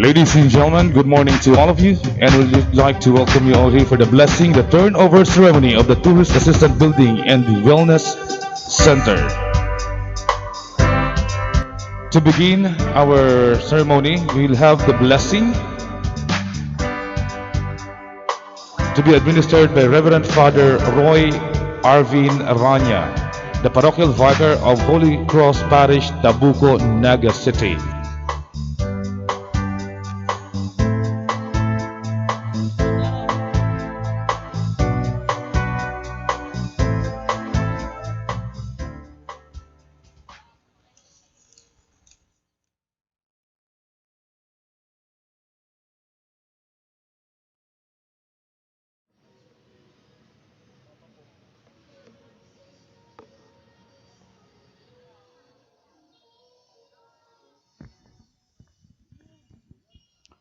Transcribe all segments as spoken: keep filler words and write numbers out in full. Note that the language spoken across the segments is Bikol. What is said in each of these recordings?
Ladies and gentlemen, good morning to all of you, and we'd like to welcome you all here for the blessing, the turnover ceremony of the Tourist Assistance Building and the Wellness Center. To begin our ceremony, we'll have the blessing to be administered by Reverend Father Roy Arvin Rania, the parochial vicar of Holy Cross Parish, Tabuco, Naga City.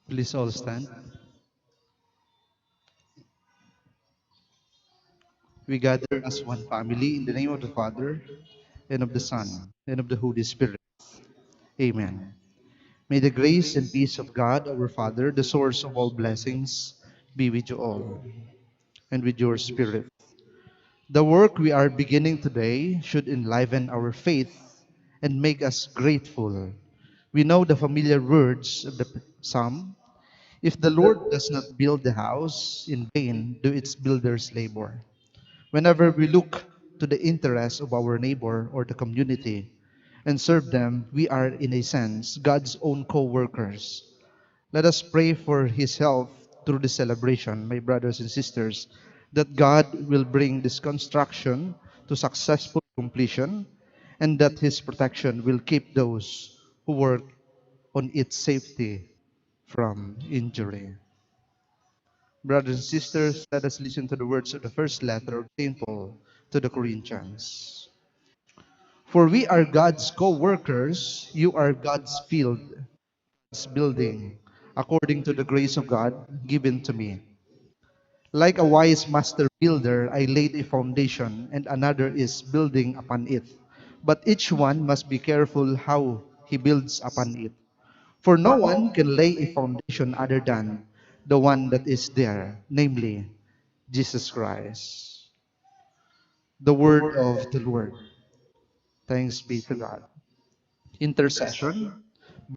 Please all stand. We gather as one family in the name of the Father, and of the Son, and of the Holy Spirit. Amen. May the grace and peace of God, our Father, the source of all blessings, be with you all, and with your spirit. The work we are beginning today should enliven our faith and make us grateful. We know the familiar words of the psalm: "If the Lord does not build the house, in vain do its builders labor." Whenever we look to the interests of our neighbor or the community and serve them, we are, in a sense, God's own co-workers. Let us pray for his health through this celebration, my brothers and sisters, that God will bring this construction to successful completion and that his protection will keep those who work on its safety from injury. Brothers and sisters, let us listen to the words of the first letter of Saint Paul to the Corinthians. "For we are God's co-workers, you are God's field, God's building, according to the grace of God given to me. Like a wise master builder, I laid a foundation, and another is building upon it. But each one must be careful how he builds upon it. For no one can lay a foundation other than the one that is there, namely Jesus Christ." The word of the Lord. Thanks be to God. Intercession.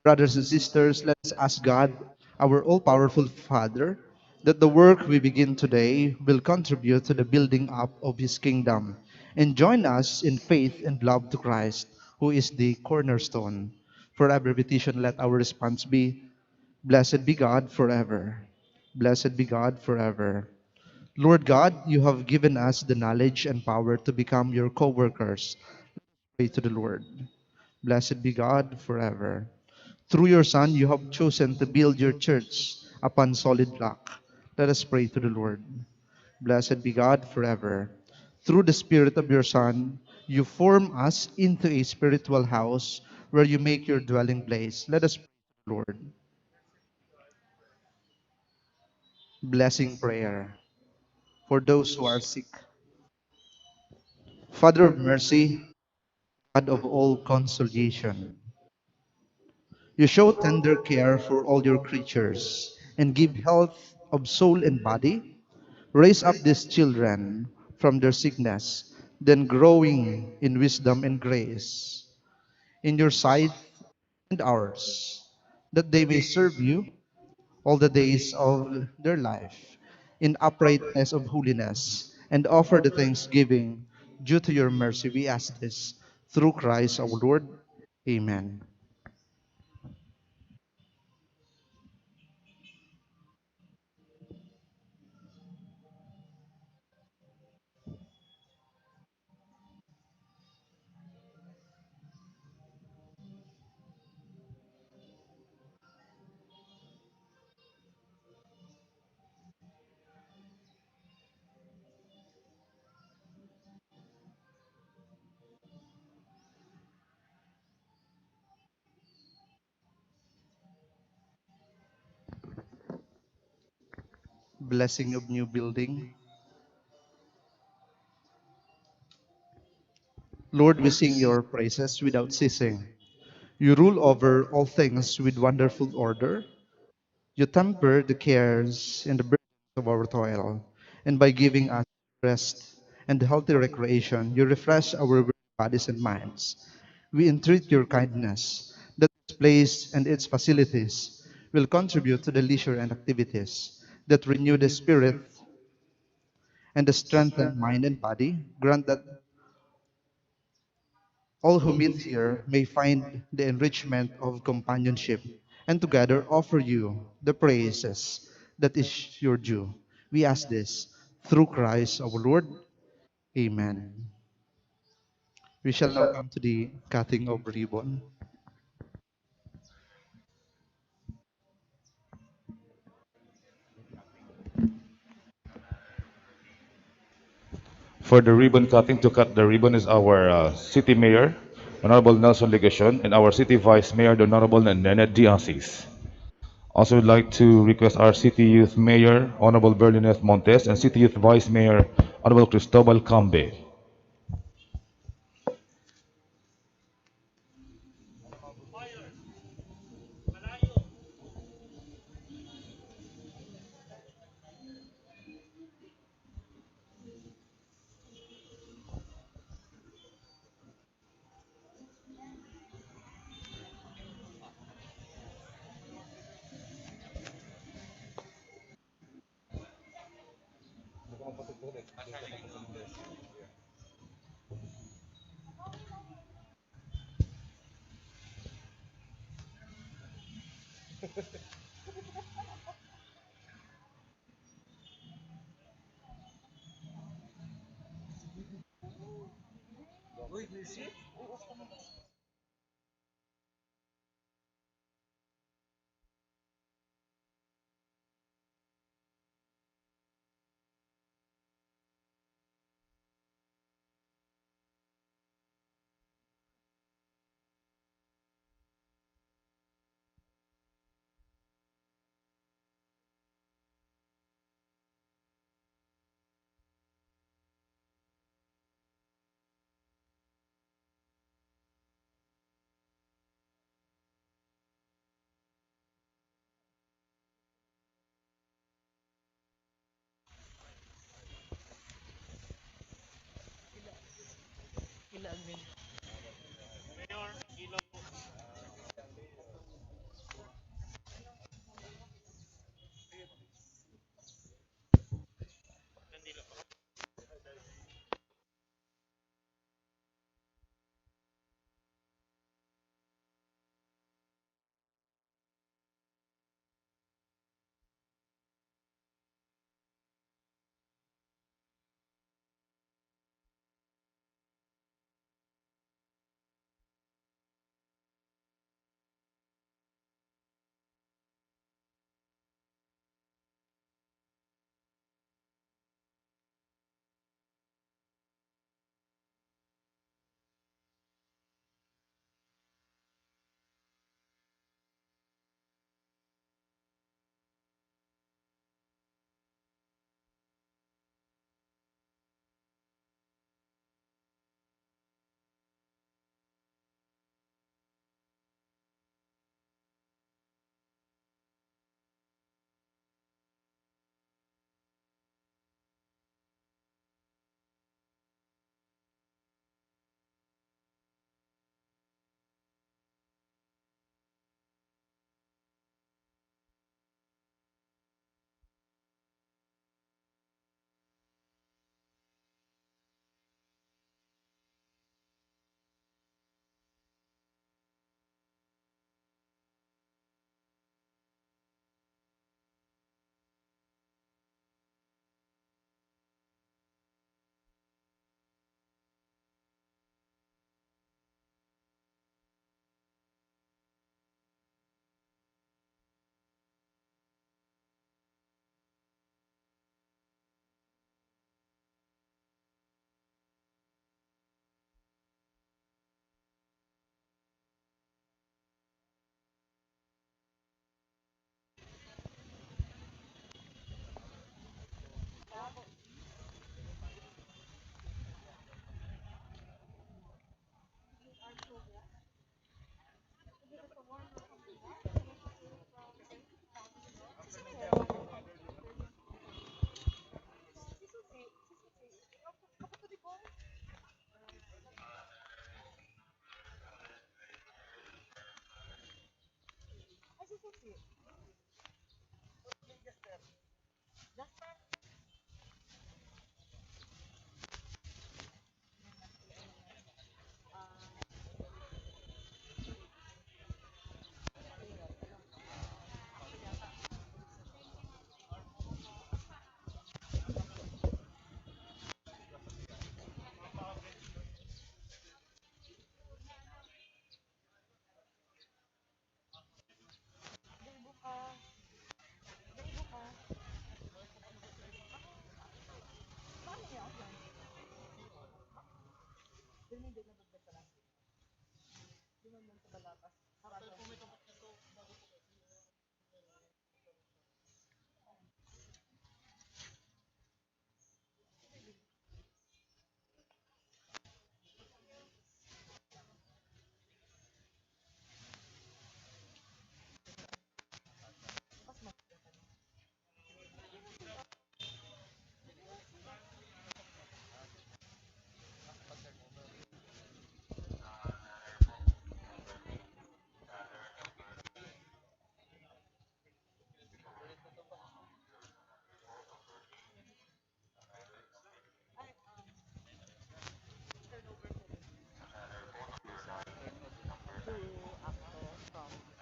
Brothers and sisters, let us ask God, our all-powerful Father, that the work we begin today will contribute to the building up of His kingdom and join us in faith and love to Christ, who is the cornerstone. For every petition, let our response be, "Blessed be God forever. Blessed be God forever." Lord God, you have given us the knowledge and power to become your co-workers. Pray to the Lord. Blessed be God forever. Through your Son, you have chosen to build your church upon solid rock. Let us pray to the Lord. Blessed be God forever. Through the Spirit of your Son, you form us into a spiritual house where you make your dwelling place. Let us pray to the Lord. Blessing prayer for those who are sick. Father of mercy, God of all consolation, you show tender care for all your creatures and give health of soul and body. Raise up these children from their sickness, then growing in wisdom and grace in your sight and ours, that they may serve you all the days of their life in uprightness of holiness, and offer the thanksgiving due to your mercy. We ask this through Christ our Lord. Amen. Blessing of new building. Lord, we sing your praises without ceasing. You rule over all things with wonderful order. You temper the cares and the burdens of our toil, and by giving us rest and healthy recreation, you refresh our weary bodies and minds. We entreat your kindness that this place and its facilities will contribute to the leisure and activities that renew the spirit and the strengthen mind and body. Grant that all who meet here may find the enrichment of companionship, and together offer you the praises that is your due. We ask this through Christ our Lord. Amen. We shall now come to the cutting of ribbon. For the ribbon cutting, to cut the ribbon is our uh, city mayor, Honorable Nelson Legacion, and our city vice mayor, the Honorable Neneh de Asis. Also, would like to request our city youth mayor, Honorable Berlineth Montes, and city youth vice mayor, Honorable Cristobal Cambe.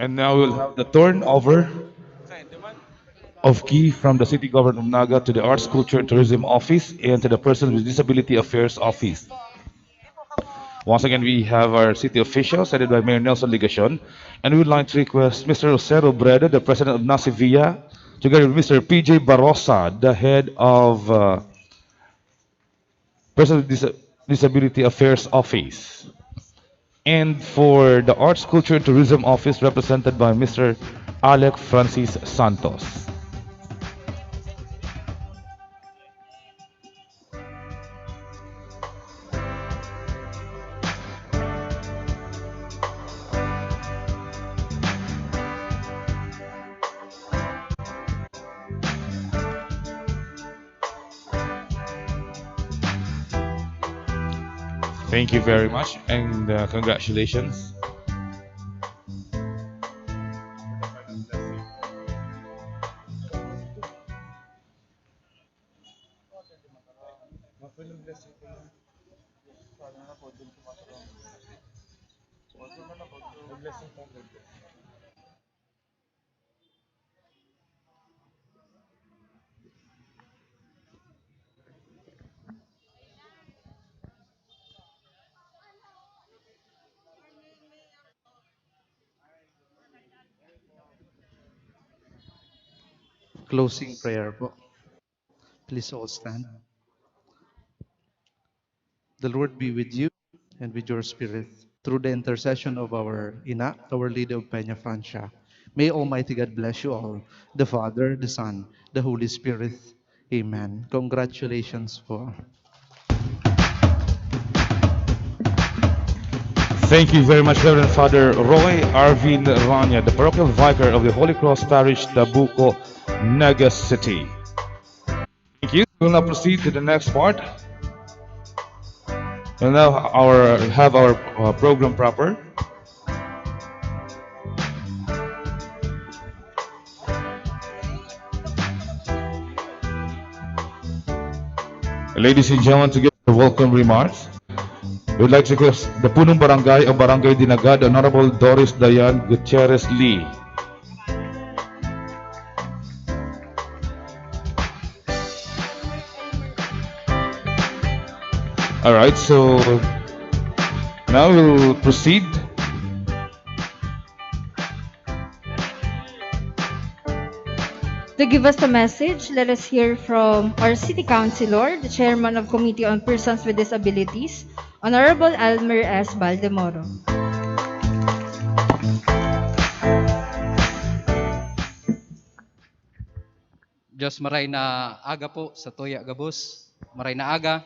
And now we'll have the turnover of key from the City Government of Naga to the Arts, Culture, and Tourism Office and to the Persons with Disability Affairs Office. Once again, we have our city officials headed by Mayor Nelson Legacion, and we would like to request Mister Jose Robredo, the president of Nasivia, together with Mister P J Barosa, the head of uh, Persons with Dis- Disability Affairs Office, and for the Arts, Culture, and Tourism Office, represented by Mister Alec Francis Santos. Thank you very much and uh, congratulations. Closing prayer po. Please all stand. The Lord be with you and with your spirit. Through the intercession of our Ina, Our Lady of Peña Francia, may Almighty God bless you all, the Father, the Son, the Holy Spirit. Amen. Congratulations po. Thank you very much, Reverend Father Roy Arvin Rania, the parochial vicar of the Holy Cross Parish, Tabuco, Naga City. Thank you. We'll now proceed to the next part. We'll now our have our uh, program proper. Ladies and gentlemen, to give the welcome remarks, we would like to request the Punong Barangay of Barangay Dinagat, Honorable Doris Dayan Gutierrez Lee. All right, so now we'll proceed. To give us a message, let us hear from our City Councilor, the Chairman of Committee on Persons with Disabilities, Honorable Elmer S. Baldemoro. Diyos, maray na aga po sa tuya gabos. Maray na aga.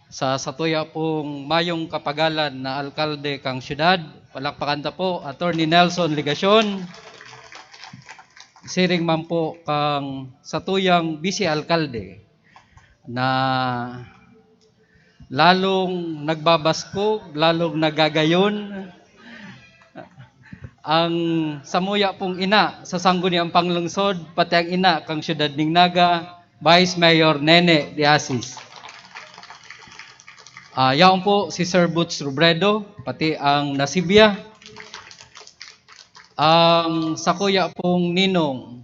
Sa satuya pong mayong kapagalan na alkalde kang syudad, palakpakan ta po, Attorney Nelson Legacion. Siring man po kang satuyang bise-alkalde na lalong nagbabaskog, lalong nagagayon Ang samuya pong ina sa Sangguniang Panglungsod, pati ang ina kan siyudad nin Naga, Vice Mayor Nene de Asis. Ah, yaon po si Sir Boots Robredo, pati ang Nasibia. Ang sakuya pong ninong,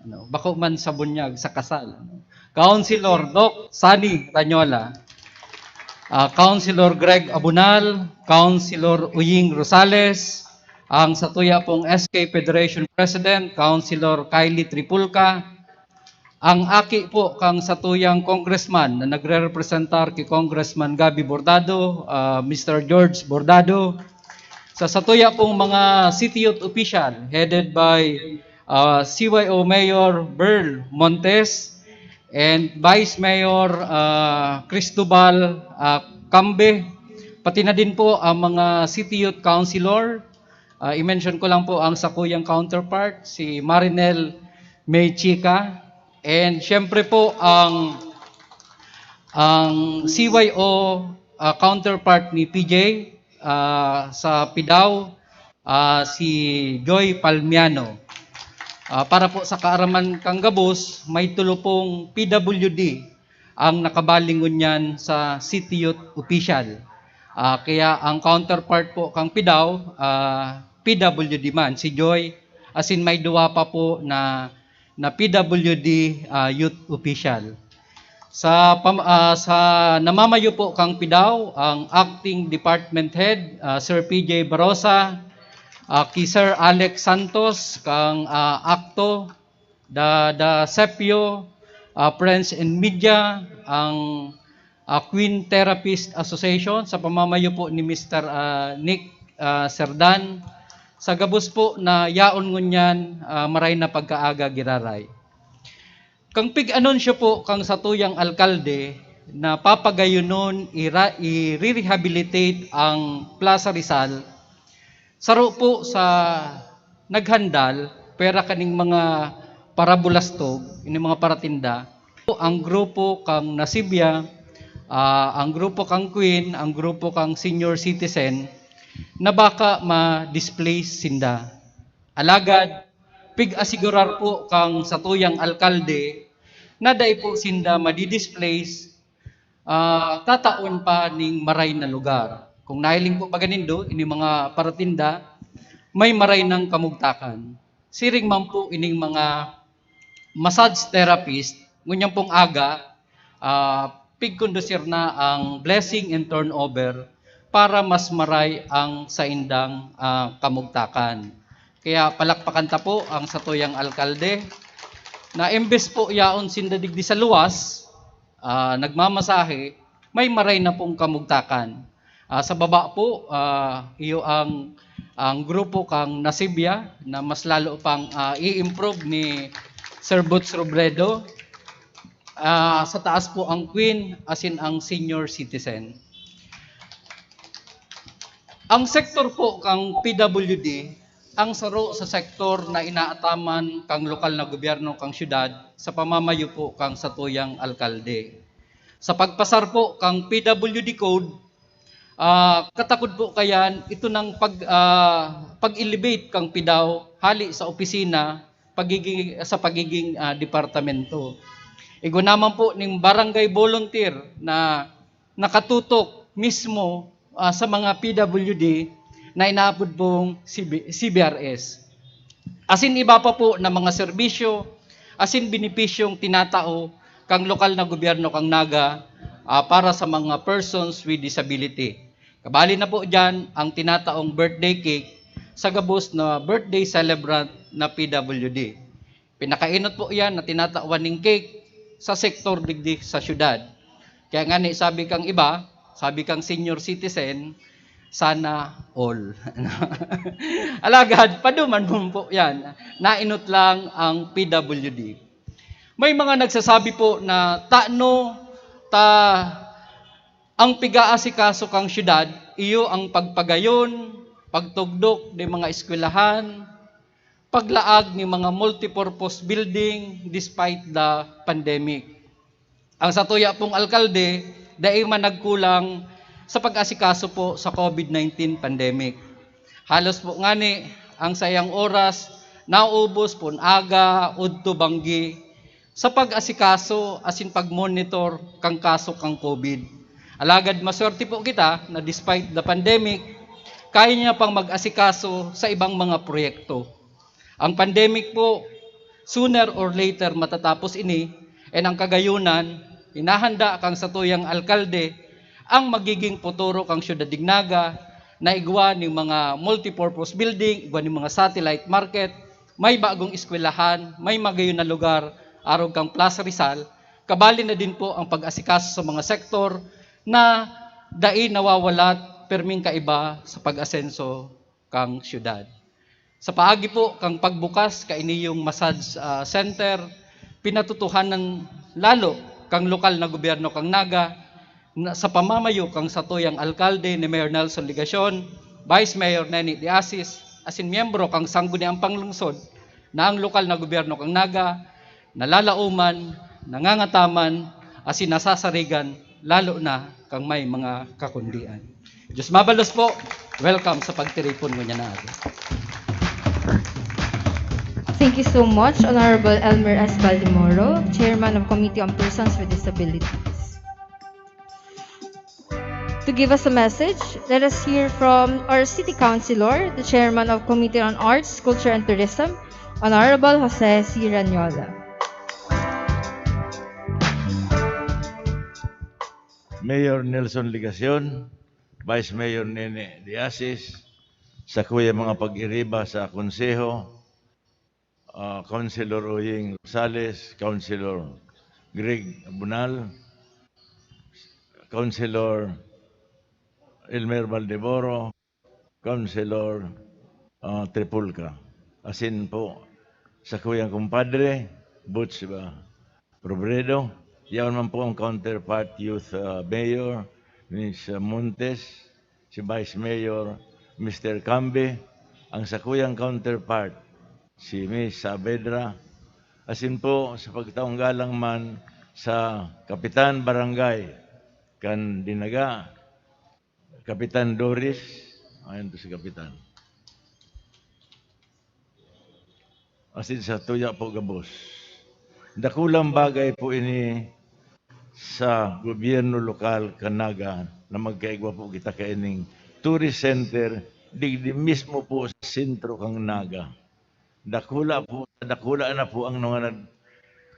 ano, bako man sa bunyag, sa kasal. Councilor Doc Sunny Rañola, ah, Councilor Greg Abunal, Councilor Uying Rosales, ang satuya pong S K Federation President, Councilor Kylie Tripulca, ang aki po kang satuyang congressman na nagrerepresentar ki Congressman Gabby Bordado, ah, Mister George Bordado, sa satuya pong mga city youth official headed by, ah, C Y O Mayor Burl Montes and Vice Mayor, ah, Cristobal, ah, Cambe, pati na din po ang mga city youth councilor. Ah, i-mention ko lang po ang sakuyang counterpart, si Marinel May Chica, and siyempre po ang, ang C Y O, ah, counterpart ni P J, ah, sa PDAW, ah, si Joy Palmiano. Ah, para po sa kaaraman kang gabos, may tulo pong P W D ang nakabaling ngunyan sa city youth official. Ah, kaya ang counterpart po kang PDAW, ah, P W D man, si Joy, asin may duwa pa po na, na P W D, ah, youth official. Sa pam-, ah, sa namamayo po kang PDAW, ang acting department head, ah, Sir P J Barosa, ah, ki Sir Alex Santos, kang, ah, ACTO, the, the CEPIO, ah, Friends and Media, ang, ah, Queen Therapist Association sa pamamayo po ni Mister, ah, Nick, ah, Serdan. Sa gabos po na yaon ngunyan, ah, maray na pagkaaga giraray. Kang pig-anunsyo po kang satuyang alkalde na papagayunon, ira-, i-rehabilitate ang Plaza Rizal, saro po sa naghandal, pwera kaning mga parabulastog, ini mga paratinda, ang grupo kang Nasibya, ah, ang grupo kang Queen, ang grupo kang senior citizen, na baka ma-displace sinda. Alagad, pig-asigurar po kang satuyang alkalde na dai po sinda madi-displace, ah, tataon pa ning maray na lugar. Kung nahiling po baga nindo, ini mga paratinda, may maray nang kamugtakan. Siring man po ining mga massage therapist, ngunyan pong aga, ah, pigkondusir na ang blessing and turnover para mas maray ang saindang, ah, kamugtakan. Kaya palakpakan ta po ang satuyang alkalde na imbes po yaon sinda digdi sa luwas, ah, nagmamasahe, may maray na pong kamugtakan. Ah, sa baba po, ah, iyo ang, ang grupo kang Nasibya na mas lalo pang, ah, i-improve ni Sir Boots Robredo. Ah, sa taas po ang Queen, asin ang senior citizen. Ang sektor po kang P W D, ang saro sa sektor na inaataman kang lokal na gobyerno kang syudad sa pamamayo po kang satuyang alkalde. Sa pagpasar po kang P W D Code, ah, katakod po kayan, ito ng pag, ah, pag-elevate kang PDAW hali sa opisina pagiging, sa pagiging, ah, departamento. Igwa naman po ning barangay volunteer na nakatutok mismo, ah, sa mga P W D na inaapod pong C B, C B R S. Asin iba pa po na mga serbisyo, asin benepisyong tinatao kang lokal na gobyerno kang Naga, ah, para sa mga persons with disability. Kabali na po diyan ang tinataong birthday cake sa gabos na birthday celebrant na P W D. Pinakaenot po iyan na tinatawan ning cake sa sektor digdi sa syudad. Kaya ngani, sabi kang iba, sabi kang senior citizen, "Sana all." Alagad, paduman mo po yan. Naenot lang ang P W D. May mga nagsasabi po na tano ta ang pig-aasikaso kang syudad, iyo ang pagpagayon, pagtugdok nin mga eskwelahan, paglaag nin mga multipurpose building despite the pandemic. Ang satuya pong alkalde, dai man nagkulang sa pag-asikaso po sa COVID nineteen pandemic. Halos po ngani, Ang saiyang oras naubos pon aga, udto, banggi sa pag-asikaso asin pag-monitor kan kaso kan COVID. Alagad maswerte po kita na despite the pandemic, kaya niya pang mag-asikaso sa ibang mga proyekto. Ang pandemic po, sooner or later matatapos ini, and ang kagayunan, hinahanda kan satuyang alkalde ang magiging futuro kan siyudad nin Naga, na igwa nin mga multipurpose building, igwa nin mga satellite market, may bagong eskwelahan, may magayon na lugar, arog kan Plaza Rizal, kabali na din po ang pag-asikaso sa mga sektor na dai nawawalat, perming kaiba sa pag-asenso kan siyudad. Sa paagi po kan pagbukas kainiyong massage, ah, center, pinatutuhanan lalo kan lokal na gobyerno kan Naga na sa pamamayo kan satuyang alkalde ni Mayor Nelson Legacion, Vice Mayor Neni de Asis, asin miyembro kan Sangguniang Panglungsod, na ang lokal na gobyerno kan Naga nalalaoman, nangangataman, asin nasasarigan, lalo na kan may mga kakundian. Diyos mabalos po, welcome sa pagtiripon ngunyan na aga. Thank you so much, Honorable Elmer S. Baldemoro, Chairman of Committee on Persons with Disabilities. To give us a message, let us hear from our City Councilor, the Chairman of Committee on Arts, Culture and Tourism, Honorable Jose C. Ranyola. Mayor Nelson Legacion, Vice Mayor Nene de Asis, sakuyang mga pag-iriba sa konseho, ah, Councilor Oying Rosales, Councilor Greg Bunal, Councilor Elmer Baldeboro, Councilor, ah, Tripulca. Asin po, sakuyang kumpadre, Butch ba, Robredo. Yaon man po ang counterpart youth, ah, mayor, Miss Montes, si Vice Mayor, Mister Cambe, ang sakuyang counterpart, si Miss Saavedra. Asin po, sa pagtaong galang man sa Kapitan Barangay kan Dinaga, Kapitan Doris, ayan to si Kapitan. Asin sa tuya po gabos. Dakulang bagay po ini sa gobyerno lokal kan Naga na magkaigwa po kita kaining tourist center digdi mismo po sa sentro kan Naga. Dakula po, dakula na po ang mga nag-,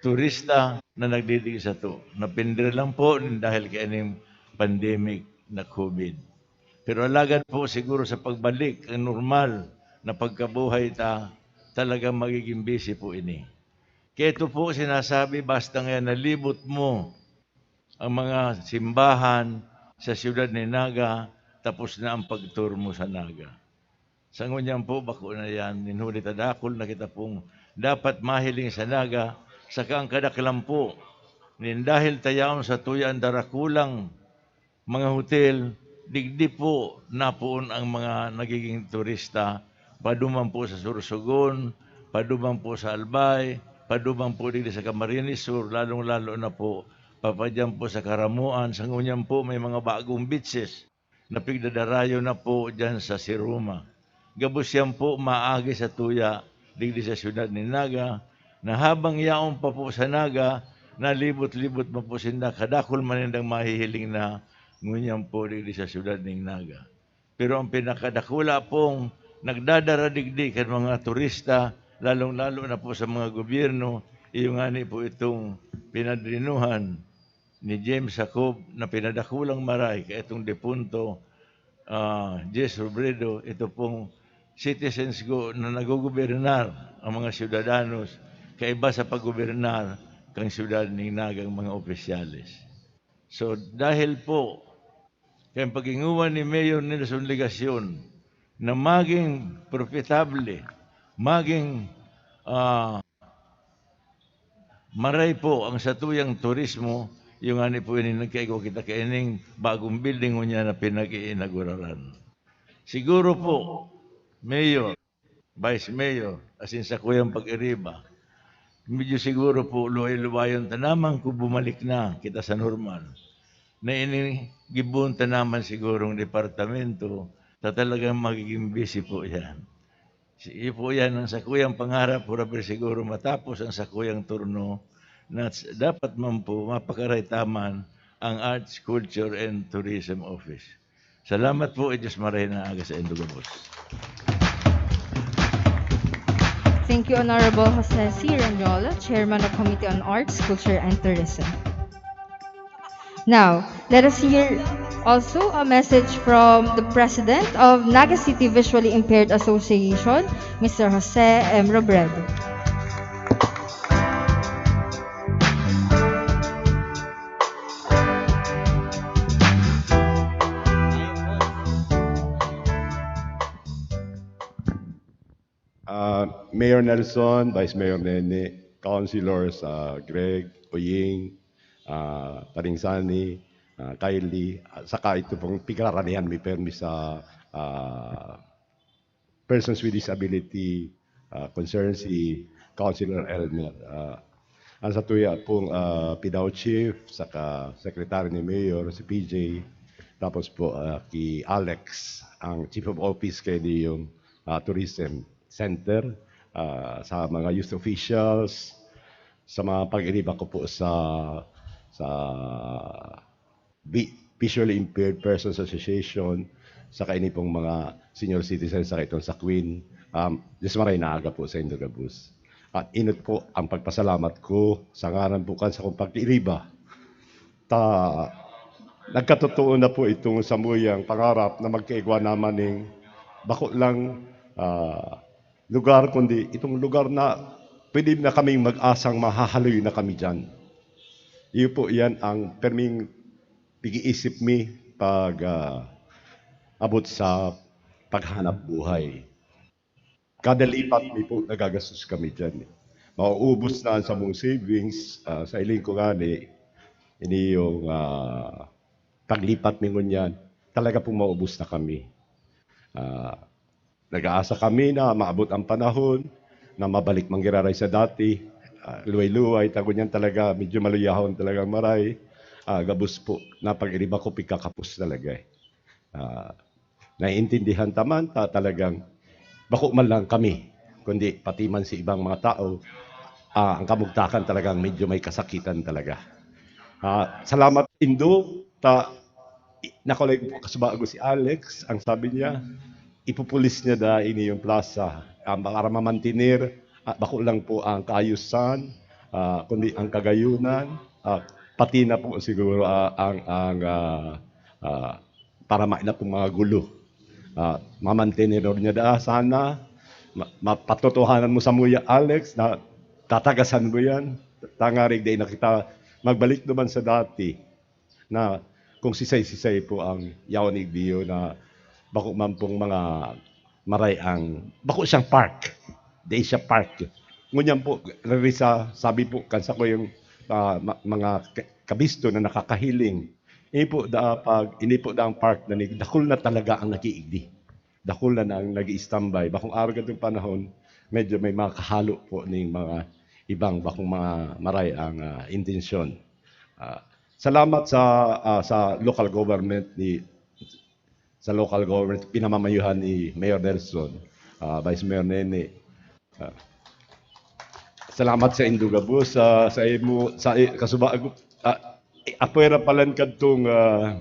turista na nagdigdi sato. Napindira lang po nin dahil kaining pandemic na COVID. Pero alagad po siguro sa pagbalik ang normal na pagkabuhay ta, talagang magiging busy po ini. Kaya ito po sinasabi, basta nga nalibot mo ang mga simbahan sa siyudad ni Naga, tapos na ang pag-tour mo sa Naga. Sa ngunyan po, bako na yan, nin huli ta dakul na kita pong dapat mahiling sa Naga, saka ang kadaklan po, nin dahil ta yaon sa tuya an darakulang mga hotel, digdi po napoon ang mga nagiging turista, paduman po sa Sorsogon, paduman po sa Albay, paduman po digdi sa Camarines Sur, lalong-lalo na po, papadyan po sa Caramoan, sa ngunyan po may mga bagong beaches na pigdadarayo na po diyan sa Siruma. Gabos yan po maagi sa tuya digdi sa siyudad ni Naga, na habang yaon pa po sa Naga, nalibot-libot man po sinda, kadakul man nindang mahihiling na ngunyan po digdi sa siyudad ning Naga. Pero ang pinakadakula pong nagdadara digdi kan mga turista, lalong-lalo na po sa mga gobyerno, iyo ngani po itong pinadrinuhan ni James Jacob na pinadakulang maray kaitong depunto, ah, Jess Robredo, ito pong citizens go na nagogobernar ang mga syudadanos kaiba sa paggobernar kan syudad ning Naga ang mga opisyales. So, dahil po kan paghingowa ni Mayor Nelson Legacion na maging profitable, maging, ah, maray po ang satuyang turismo, iyo ngani po ini nagkaigwa kita kaining bagong building ngunyan na pinag-iinaguraran. Siguro po, Mayor, Vice Mayor, asin sakuyang pag-iriba, medyo siguro po luway-luwayon ta naman kung bumalik na kita sa normal. Na ini, gibohon ta naman sigurong departamento, ta talagang magiging busy po yan. Iyo po yan ang sakuyang pangarap, hurabir siguro matapos ang sakuyang turno na s- dapat man po mapakaray taman ang Arts, Culture and Tourism Office. Salamat po, Diyos Maray na aga sa Indugabos. Thank you, Honorable Jose C. Ranyola, Chairman of Committee on Arts, Culture, and Tourism. Now, let us hear also a message from the President of Naga City Visually Impaired Association, Mister Jose M. Robredo. Ah, Mayor Nelson, Vice Mayor Nene, Councilors ah, Greg, Oying, ah, Taring Sani, ah, Kylie, at saka ito pong pigraranihan mi permi sa ah, persons with disability ah, concern si Councilor Elmer. Ah, ang satuya pong ah, PDAW Chief, saka Secretary ni Mayor, si P J, tapos po ah, ki Alex, ang Chief of Office kay Diyong ah, Tourism Center, ah, sa mga youth officials, sa mga pag-iriba ko po sa sa Vi- Visually Impaired Persons Association, saka ini pong mga senior citizens sa itong sa Queen. Um, Diyos maray na aga po sa indo gabos. At inot po ang pagpasalamat ko sa ngaran po kan sa kong pag-iriba. Ta, nagkatotoo na po itong samuyang pangarap na magkaigwa naman ning bako lang ah, lugar, kundi itong lugar na pwede na kaming mag-asang mahahaloy na kami dyan. Iyo po yan ang perming pag-iisip mi pag ah, abot sa paghanap buhay. Kada lipat mi po, nagagastos kami dyan. Eh. Mauubos na ang samong savings, ah, sa iling ko gani, ini yung ah, paglipat mi ngunyan, talaga pong maubos na kami. Ah, nag-aasa kami na maabot ang panahon na mabalik manggiraray sa dati. Ah, luway-luway, ta ngunyan talaga, medyo maluyahon talaga ang maray. Ah, gabos po, napag-iriba ko, pikakapos talaga eh. Ah, naiintindihan ta man ta talagang bako man lang kami, kundi pati man si ibang mga tao, ah, ang kamugtakan talagang medyo may kasakitan talaga. Ah, salamat indo ta i- nakulay ko po kasubago si Alex, ang sabi niya, ipupulis niya da ini yung plaza ah, para mamantener ah, bako lang po ang kaayusan, ah, kundi ang kagayunan, ah, pati na po siguro ah, ang ang ah, ah, para maila pong mga gulo. Ah, mamantenedor niya daa sana, ma- mapatotohanan mo sa muya, Alex, na tatagasan mo yan. Tangarig dai na kita magbalik naman sa dati na kung sisay-sisay po ang yaon ni Igdiyo na bako man pong mga maray ang, bako siyang park. Dai siya park. Ngunyan po, Rarisa, sabi po, kansa ko yung ah, ma- mga ka- kabisto na nakakahiling, ini po da pag ini po da ang park na ni dakul na talaga ang nag-iigdi. Dakul na ang nag-i-standby. Bakong araw itong panahon, medyo may mga kahalo po ning mga ibang bakong mga maray ang ah, intensyon. Ah, salamat sa ah, sa local government ni sa local government pinamamayuhan ni Mayor Nelson, ah, Vice Mayor Nene. Ah, salamat sa indo gabos sa sa imo sa i- kasubago ah, i- apwera pa lang kadtong ah,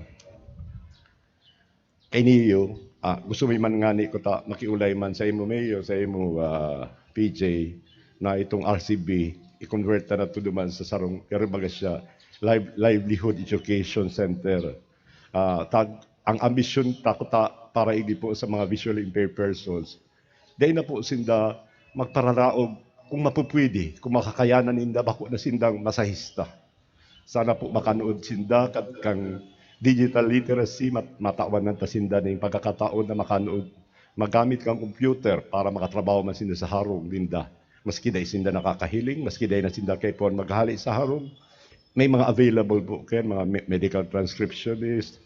kay Neo, ah, gusto mi man ngani ko ta makiulay man sa imo mayor, sa imo ah, P J na itong R C B i-convert ta na to duman sa sarong pero baga siya live, livelihood education center. Ah, tag ang ambisyon ta ko ta para igdi po sa mga visually impaired persons. Dai na po sinda magpararaog kung mapupwede, kung makakayanan ninda, bako na sindang masahista. Sana po makanood sinda kat kang digital literacy, mat- matawan ta sinda ning pagkakataon na makanood, magamit kang computer para makatrabaho man sinda sa harong ninda. Maski dai sinda nakakahiling, maski dai na sinda kaipuhan maghali sa harong, may mga available po kayan, mga me- medical transcriptionist,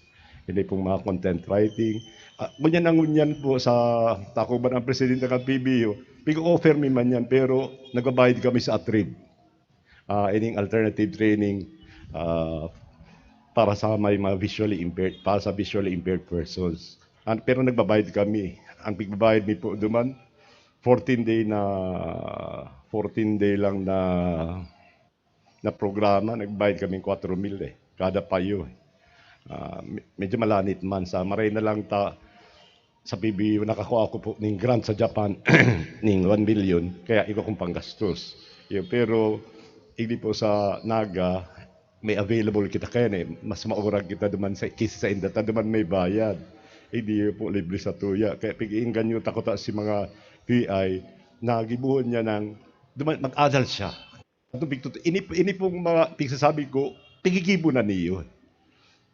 hindi pong mga content writing. Ah, ngunyan na ngunyan po sa takuban ang presidente ng P B U, pig-offer mi man yan, pero nagbabayad kami sa ATRIB. Ah, ining alternative training ah, para sa may mga visually impaired, para sa visually impaired persons. An, pero nagbabayad kami. Ang pigbabayad mi po duman, fourteen day na, fourteen day lang na, na programa, nagbayad kaming kwatro mil eh, kada payo eh. Ah, me-, medyo malanit man sa maray na lang ta, sa P B U, nakakuha ako po ning grant sa Japan, ning one million, kaya iko kong panggastos. Yun, pero hindi po sa Naga, may available kita kaya eh. Mas maurag kita duman sa, kaysa sa inda, ta duman may bayad. Hindi po libre sa tuya. Kaya pag-iinggan nyo, takot si mga V I, nagibuhon niya ng, duman, mag-adult siya. Ito, pigtut-, ini, ini pong mga pigsasabi ko, pigigibo na niyo.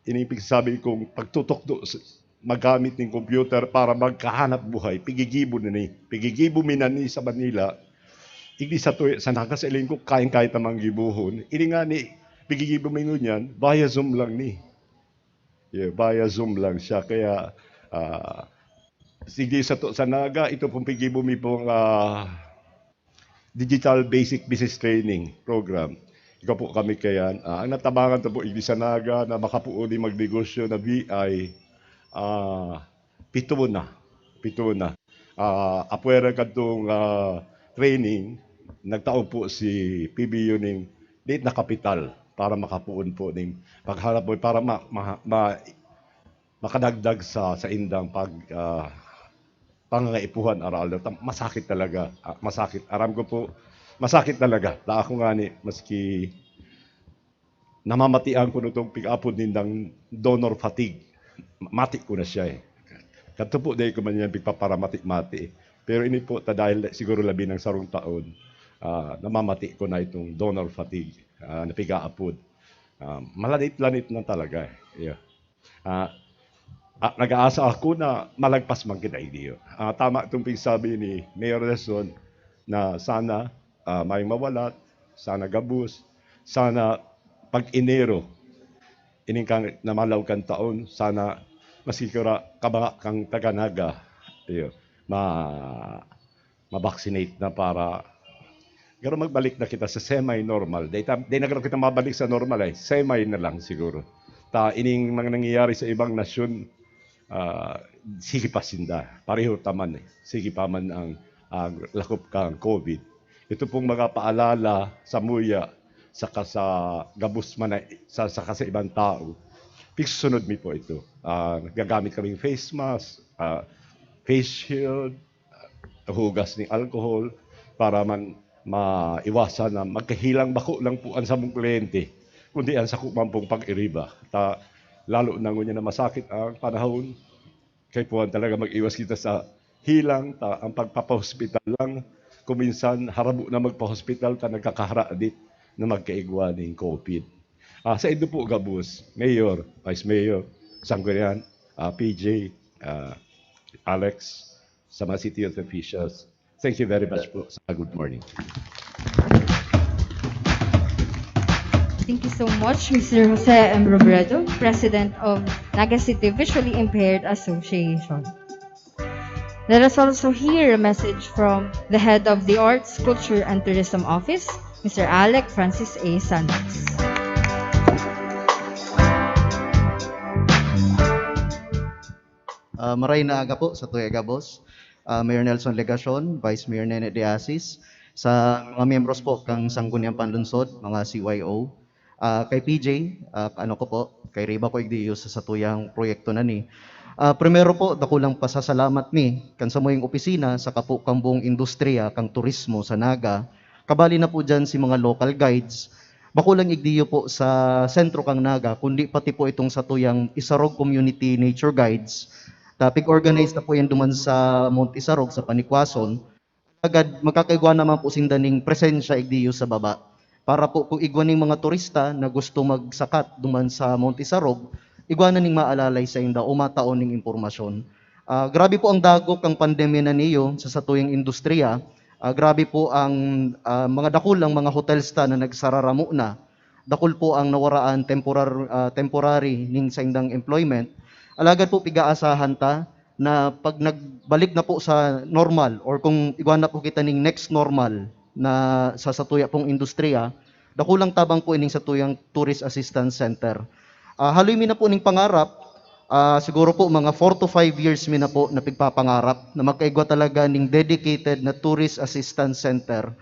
Ini pigsasabi kong pagtutukdo s-, magamit ning computer para magkahanap buhay, pigigibo na ni. Pigigibo mi na ni sa Manila. Igdi sa tuya, sa Naga sa Ilinggo, kayang-kaya ta manggibohon. Ini nga ni, pigigibo mi ngunyan, via Zoom lang ni. Yeah, via Zoom lang siya. Kaya, ah, sige sa to, sa Naga, ito pong pigibo mi pong, ah, Digital Basic Business Training Program. Ikaw po kami kayan. Ah, ang natabangan to po, igdi sa Naga na makapuon ni magnegosyo na V I, ah, pito na. Pito na. Ah, apwera kadtong, ah, training, nagtao po si P B U ning date na kapital para makapuon po ning paghanap mo para ma-, ma-, ma-, makadagdag sa, sa indang pag, ah, pangangaipuhan aral. Ta-, masakit talaga. Ah, masakit. Aram ko po, masakit talaga. Ta ako ngani, maski namamatian ko nitong pig-apod nindang donor fatigue. Mati ko na siya eh. Kadto po, dahil ko man yan pigpaparamati-mati. Pero ini po, ta dahil siguro labi ng sarong taon, ah, namamati ko na itong donor fatigue, ah, na pig-aapod. Ah, malanit-lanit na talaga eh. Yeah. Ah, ah, nag-aasa ako na malagpas man kita, Igdiyo. Ah, tama itong pigsabi ni Mayor Nelson na sana, ah, may mawalat, sana gabos, sana pag Enero, ining kang namalaw kan taon, sana maski kura kabanga kang taga Naga, iyo, ma-, ma-vaccinate na para garo magbalik na kita sa semi-normal. Dai ta, dai na garo kita mabalik sa normal eh. Semi na lang siguro. Ta ining mga nangyayari sa ibang nasyon, ah, sige pa sinda. Pareho ta man eh. Sige pa man ang, ang lakop kang COVID. Ito pong mga paalala sa muya, saka sa gabos man na, sa, saka sa ibang tao, pigsusunod mi po ito. Ah, naggagamit kaming face mask, ah, face shield, hugas ning alcohol para man maiwasan na magkahelang bako lang po ang samong kliyente, kundi ang sako man pong pag-iriba. Ta, lalo na ngunyan na masakit ang panahon, kaipuhan talaga mag-iwas kita sa helang, ta, ang pagpapahospital lang, kuminsan harabo na magpahospital ta nagkakaharadit na magkaigwa ning COVID. Ah, sa indo po gabos, Mayor, Vice Mayor, Sanggunian, ah, P J, ah, Alex, sa mga city health officials. Thank you very much po. Good morning. Thank you so much, Mister Jose M. Robredo, President of Naga City Visually Impaired Association. Let us also hear a message from the head of the Arts, Culture, and Tourism Office, Mister Alec Francis A. Santos. Ah, maray na aga po sa tuya gabos. Ah, Mayor Nelson Legacion, Vice Mayor Nene De Asis, sa mga miyembros po kang Sangguniang Panlunsod, mga C Y O, ah, kay P J, ah, ano ko po, kay Riva ko igdiyo sa satuyang proyekto na ni. Ah, primero po, dakulang pasasalamat mi kan samuyang opisina saka po kang buong industriya kang turismo sa Naga. Kabali na po diyan si mga local guides. Bako lang igdiyo po sa sentro kang Naga, kundi pati po itong satuyang Isarog Community Nature Guides. Ta pig-organize na po yan duman sa Mount Isarog, sa Panikwason. Agad, magkakaigwa naman po sinda ning presensya igdiyo sa baba. Para po kung igwa ning mga turista na gusto magsakat duman sa Mount Isarog, igwa na ning maalalay sa inda o mataon ning impormasyon. Ah, grabe po ang dagok kang pandemya na niyo sa satuyang industriya. Ah, grabe po ang, ah, mga dakul ang mga hotels ta na nagsararamo na. Dakul po ang nawaraan temporar-, ah, temporary ning saindang employment. Alagad po, pig-aasahan ta na pag nagbalik na po sa normal or kung igwa na po kita ning next normal na sa satuya pong industriya, dakulang tabang po ining satuyang Tourist Assistance Center. Ah, haloy mi na po ning pangarap Ah, siguro po mga four to five years mi na po na pigpapangarap na magkaigwa talaga ning dedicated na tourist assistance center.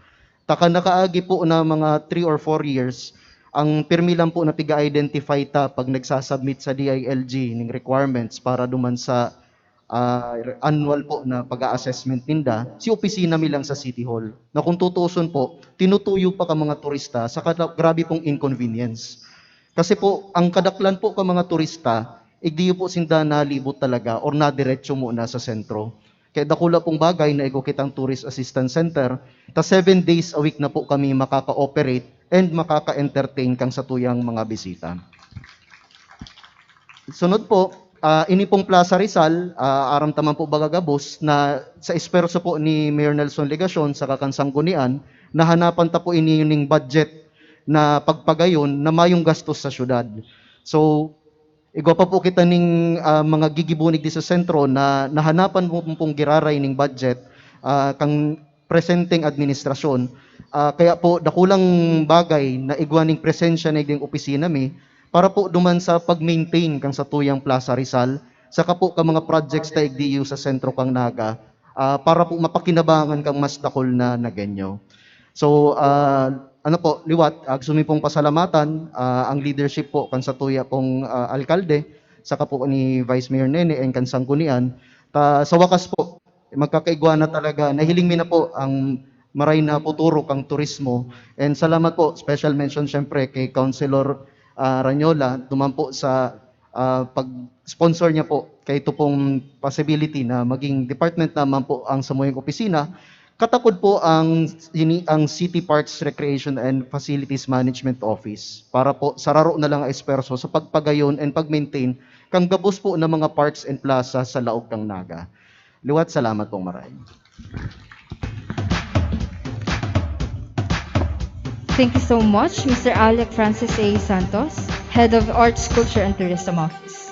Taka nakaagi po na mga three or four years, ang pirmi lang po na piga-identify ta pag nagsasubmit sa D I L G ning requirements para duman sa, ah, annual po na pag-a-assessment ninda, si opisina mi lang sa City Hall. Na kung tutuuson po, tinutuyo pa ka mga turista sa kada-, grabe pong inconvenience. Kasi po, ang kadaklan po ka mga turista, igdiyo po sinda nalibot talaga or nadiretso muna sa sentro. Kaya dakula pong bagay na igwa kitang Tourist Assistance Center, ta seven days a week na po kami makaka-operate and makaka-entertain kang satuyang mga bisita. Sunod po, ah, ini pong Plaza Rizal, ah, aram ta man po baga gabos na sa esperso po ni Mayor Nelson Legacion saka kan Sanggunian, nahanapan ta po ini ning budget na pagpagayon na mayong gastos sa syudad. So, igwa pa po kita ning, ah, mga gigibo digdi sa sentro na nahanapan mo pong giraray ning budget, ah, kang presenteng administrasyon. Ah, kaya po, dakulang bagay na igwa ning presensya na igding opisina mi para po duman sa pag-maintain kang satuyang Plaza Rizal, saka po ka mga projects ta igdiyo sa sentro kang Naga, ah, para po mapakinabangan kang mas dakul na Nagueño. So, ah, ano po, liwat, ah, gusto mi pong pasalamatan, ah, ang leadership po kan satuya pong, ah, alkalde, saka po ni Vice Mayor Nene and kan Sanggunian. Ta, sa wakas po, magkakaigwa na talaga. Nahiling mi na po ang maray na futuro kang turismo. And salamat po, special mention syempre kay Councilor, ah, Ranyola, duman po sa, ah, pag-sponsor niya po kay ito pong possibility na maging department naman po ang samuyang opisina. Katakod po ang, ini, ang City Parks, Recreation and Facilities Management Office para po sararo na lang ang esperso sa pagpagayon and pag-maintain kang gabos po na mga parks and plaza sa laog kang Naga. Liwat, salamat pong maray. Thank you so much, Mister Alec Francis A. Santos, Head of Arts, Culture, and Tourism Office.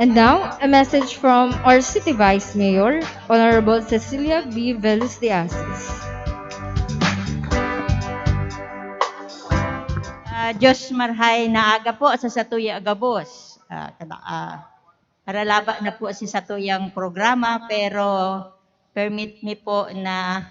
And now, a message from our City Vice Mayor, Honorable Cecilia B. Velos de Asis. Ah, Diyos marhay na aga po sa satuya gabos. Ah, kada, ah, Paralaba na po si satuyang programa, pero permit mi po na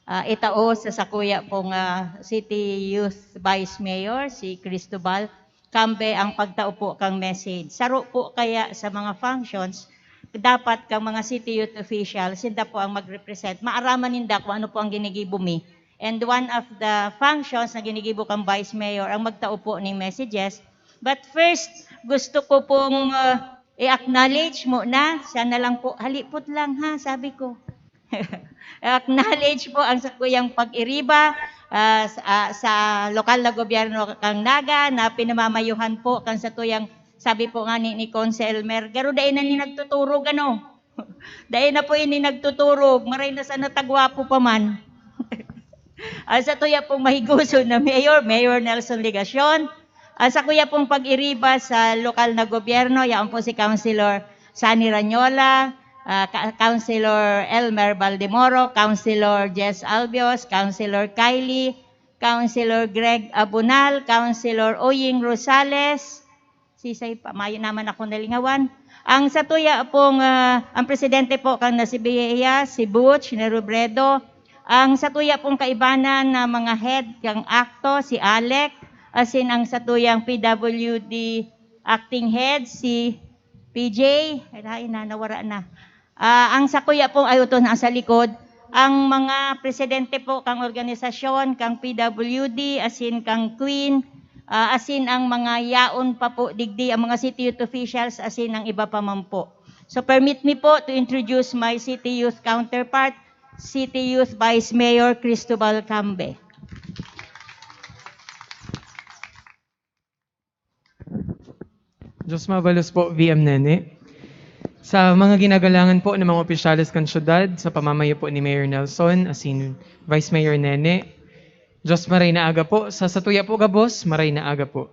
ah, itao sa sakuya pong ah, City Youth Vice Mayor, si Cristobal Cambe, ang pagtao po kang message. Saro po kaya sa mga functions, dapat kang mga City Youth Officials, sinda po ang mag-represent. Maaraman ninda kung ano po ang ginigibo mi. And one of the functions na ginigibo kang Vice Mayor, ang magtao po ning messages. But first, gusto ko pong ah, i-acknowledge muna, siya na lang po, halipot lang ha, sabi ko. I-acknowledge po ang sakuyang pag-iriba ah, sa, ah, sa lokal na gobyerno kang Naga na pinamamayuhan po kang satuyang, sabi po nga ni, ni Conse Elmer, garo dai na ni nagtuturog ano. Dai na po ini nagtuturog, maray na sana tagwapo pa man. Ang satuya pong mahigoson na mayor, Mayor Nelson Legacion, ang sakuya pong pag-iriba sa lokal na gobyerno, yaon po si Councilor Sunny Ranyola, ah, Ka- Councilor Elmer Baldemoro, Councilor Jess Albios, Councilor Kylie, Councilor Greg Abunal, Councilor Oying Rosales, sisay pa, mayo naman ako nalingawan. Ang satuya pong, ah, ang presidente po kang Nasibihia, si Butch Nerobredo, ang satuya pong kaibanan na mga head kang akto, si Alec, asin ang satuyang P W D acting head, si P J, ay, lain na, nawara na. Ah, ang sakuya pong, ay, uto na sa likod, ang mga presidente po kang organisasyon, kang P W D, asin kang Queen, ah, asin ang mga yaon pa po digdi, ang mga city youth officials, asin ang iba pa man po. So permit me po to introduce my city youth counterpart, City Youth Vice Mayor Cristobal Cambe. Diyos mabalos po, V M Nene. Sa mga ginagalangan po ng mga opisyales kan syudad, sa pamamayo po ni Mayor Nelson, asin Vice Mayor Nene, Diyos maray na aga po. Sa satuya po gabos, maray na aga po.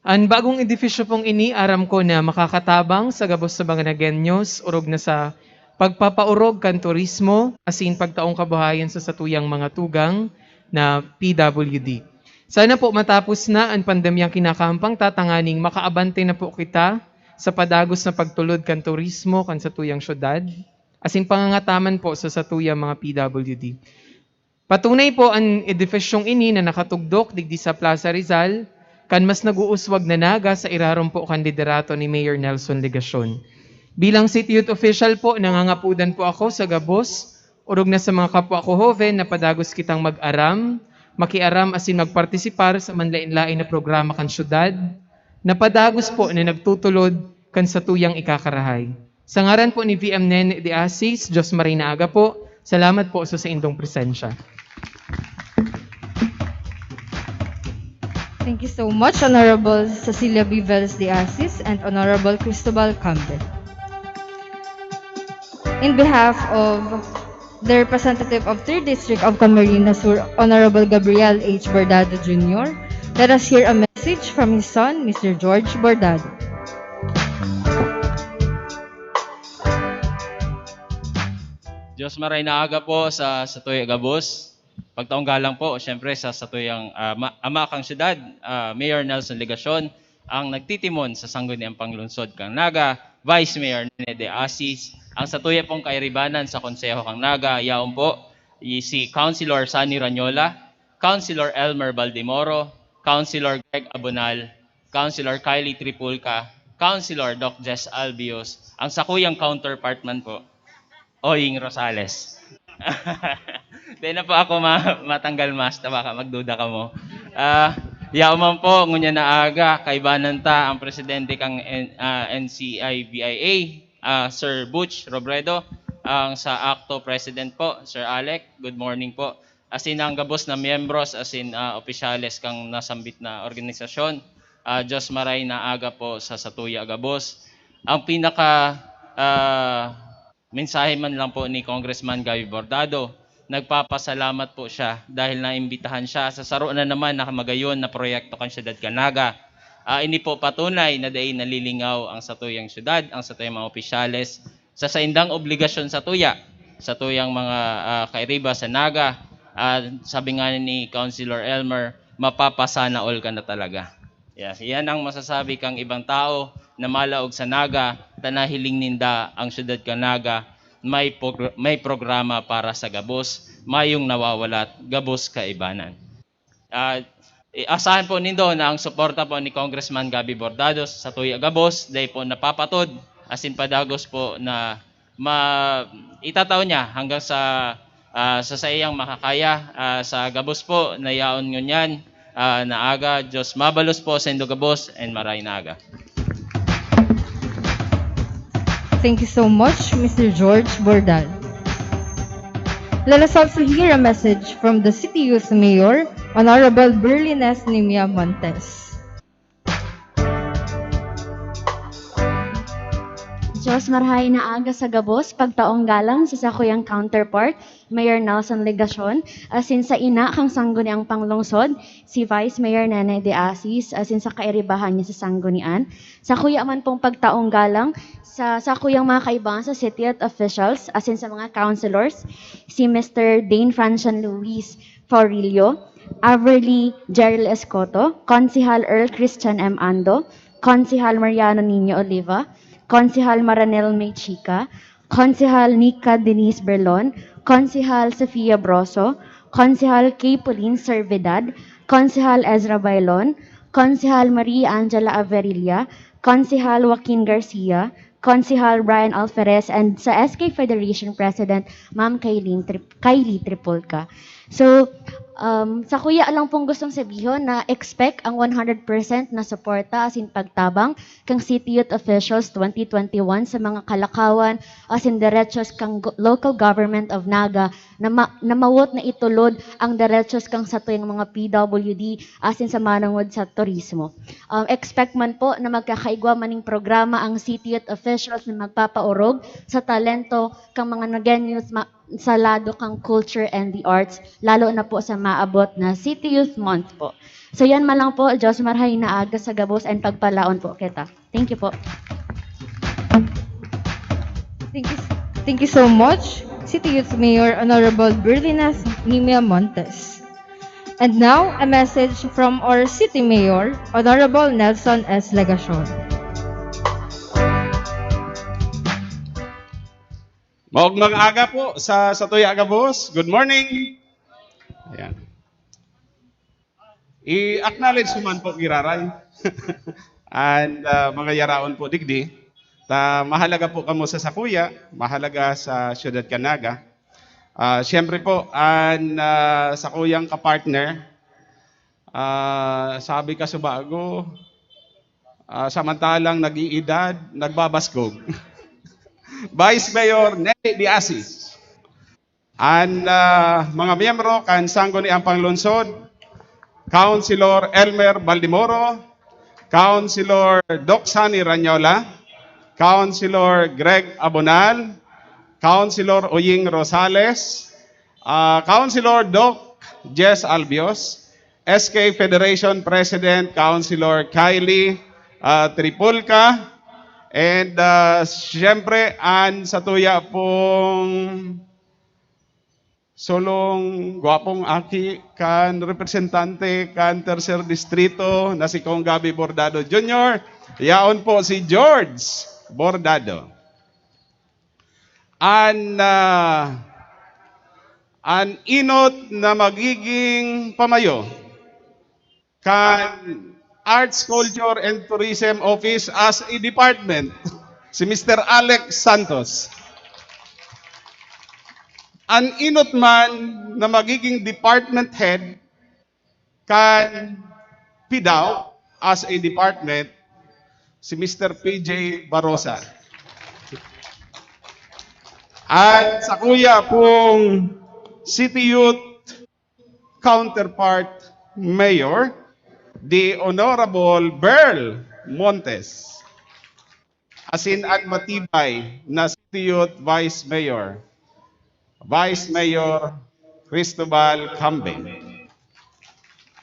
An bagong edifisyo pong ini, aram ko na makakatabang sa gabos sa mga Nagueños, orog na sa pagpapaorog kan turismo, asin pagtaong kabuhayan sa satuyang mga tugang na P W D. Sana po matapos na an pandemyang kinakahampang ta tanganing makaabante na po kita sa padagos na pagtulod kan turismo kan satuyang syudad, asin pangangataman po sa satuyang mga P W D. Patunay po, an edipisyong ini na nakatugdok digdi sa Plaza Rizal, kan mas nag-uuswag na Naga sa irarom po kan liderato ni Mayor Nelson Legacion. Bilang City Youth Official po, nangangapodan po ako sa gabos, orog na sa mga kapwa ko hoven na padagos kitang mag-aram, makiaram asin magpartisipar sa manlaen-laen na programa kan syudad, na padagos po na nagtutulod kan satuyang ikakarahay. Sa ngaran po ni V M Nene de Asis, Diyos maray na aga po. Salamat po sa saindong presensya. Thank you so much, Honorable Cecilia Viveros de Asis and Honorable Cristobal Cambe. In behalf of the representative of third District of Camarines Sur, Honorable Gabriel H. Bordado Junior, let us hear a message from his son, Mister George Bordado. Diyos maray na aga po sa satuya gabos. Pagtaong galang po, siyempre, sa satuyang ah, ma- ama kang syudad, ah, Mayor Nelson Legacion, ang nagtitimon sa Sangguniang Panglungsod kang Naga, Vice Mayor Nene de Asis, ang satuya pong kairibanan sa Konseho kang Naga, yaon po, y- si Councilor Sunny Ranyola, Councilor Elmer Baldemoro, Councilor Greg Abonal, Councilor Kylie Tripulca, Councilor Doc Jess Albios, ang sakuyang counterpart man po, Oying Rosales. Di na po ako ma- matanggal mask, ta baka magduda kamo. Ah, yaon man po, ngunyan na aga, kaibanan ta ang presidente kang N- ah, N C I B I A, ah, Sir Butch Robredo, ang sa ACTO President po, Sir Alec. Good morning po. Asin ang gabos na miyembros, asin ah, opisyales kang nasambit na organisasyon. Ah, Diyos maray na aga po sa satuya gabos. Ang pinaka ah, mensahe man lang po ni Congressman Gabby Bordado, nagpapasalamat po siya dahil naimbitahan siya sa saro na naman na magayon na proyekto kan Siyudad kan Naga. Ah, ini po patunay na dai nalilingaw ang satuyang siyudad, ang satuyang mga opisyales, sa saindang obligasyon satuya, satuyang mga ah, kairiba sa Naga. Ah, sabi nga ni Councilor Elmer, mapapasana all ka na talaga. Yes, iyan ang masasabi kang ibang tao na malaog sa Naga, ta nahiling ninda ang siyudad kan Naga may pogr- may programa para sa gabos, mayong nawawalat, gabos kaibanan. Ah, i- asahan po nindo na ang suporta po ni Congressman Gabby Bordado sa Tuya Gabos, dai po napapatod, asin padagos po na ma itatao niya hanggang sa ah, sa saiyang makakaya. Ah, sa gabos po na yaon ngunyan ah, na aga, Diyos mabalos po sa indo gabos and maray na aga. Thank you so much, Mister George Bordal. Let us also hear a message from the City Youth Mayor, Honorable Berlines Nimia Montes. Diyos marhay na aga sa gabos, pagtaong galang sa sakuyang counterpart, Mayor Nelson Legacion, asin sa ina kang sangguniang panglungsod, si Vice Mayor Nene de Asis, asin sa kairibahan niya sa sanggunian. Sakuya man pong pagtaong galang sa sakuyang mga kaibahan sa city at officials, asin sa mga councilors, si Mister Dane Francian Luis Faurillo, Averly Jerry Escoto, Konsehal Earl Christian M. Ando, Konsehal Mariano Niño Oliva, Konsehal Maranel May Chica, Konsehal Nica Denise Berlon, Konsehal Sofia Broso, Konsehal K. Pauline Servidad, Konsehal Ezra Bailon, Konsehal Marie Angela Averilla, Konsehal Joaquin Garcia, Konsehal Brian Alferez, and sa S K Federation President, Ma'am Kylie Trip- Kylie Tripolca. So, um, sa kuya lang pong gustong sabihin na expect ang one hundred percent na suporta asin pagtabang kang City Youth Officials twenty twenty-one sa mga kalakawan asin derechos kang go- local government of Naga na, ma- na mawot na itulod ang derechos kang satuyang mga P W D asin sa manongod sa turismo. Um, expect man po na magkakaigwa maning programa ang City Youth Officials na magpapaorog sa talento kang mga Nagueños ma- sa lado kang culture and the arts, lalo na po sa maabot na City Youth Month po. So yan man lang po, Diyos marhay na aga sa gabos and pagpalaon po kita. Thank you po. Thank you, thank you so much, City Youth Mayor Honorable Berlinas Nimia Montes. And now, a message from our City Mayor, Honorable Nelson S. Legacion. Maog mga aga po sa, sa tuya gabos. Good morning. Ayan. I-acknowledge naman po, giraray. And ah, mga yaraon po, digdi. Ta, mahalaga po kamo sa sakuya, mahalaga sa Siyudad Canaga. Ah, siyempre po, an ah, sakuyang kapartner, ah, sabi ka sa bago, ah, samantalang nag-iidad, nagbabaskog. Vice Mayor Nelly Diasis. An ah, mga miyembro kan Sangguniang Panglungsod, Councilor Elmer Baldemoro, Councilor Doc Sunny Ranyola, Councilor Greg Abonal, Councilor Oying Rosales, ah, Councilor Doc Jess Albios, S K Federation President Councilor Kylie ah, Tripolca, and ah, siyempre an satuya pong solong gwapong aki kan representante kan Tercer Distrito na si Cong Gabby Bordado Junior. Yaon po si George Bordado. An ah, an enot na magiging pamayo kan Arts, Culture and Tourism Office as a department, si Mister Alex Santos. An enot man na magiging department head kan PDAO as a department, si Mister P J Barosa. At sakuya pong City Youth counterpart mayor, the Honorable Berl Montes, asin an matibay na City Youth Vice Mayor, Vice Mayor Cristobal Cambe.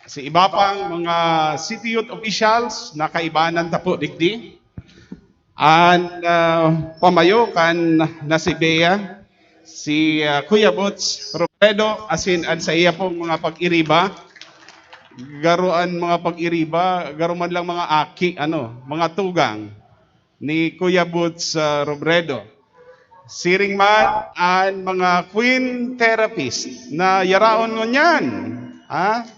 Si iba pang mga City Youth officials na kaibanan ta po digdi. An ah, pamayo kan Nasibea, si ah, Kuya Boots Robredo, asin an saiya pong mga pag-iriba, garo an mga pag-iriba, garo man lang mga aki, ano, mga tugang ni Kuya Boots ah, Robredo. Siring man an mga queen therapist na yaraon ngunyan, ha?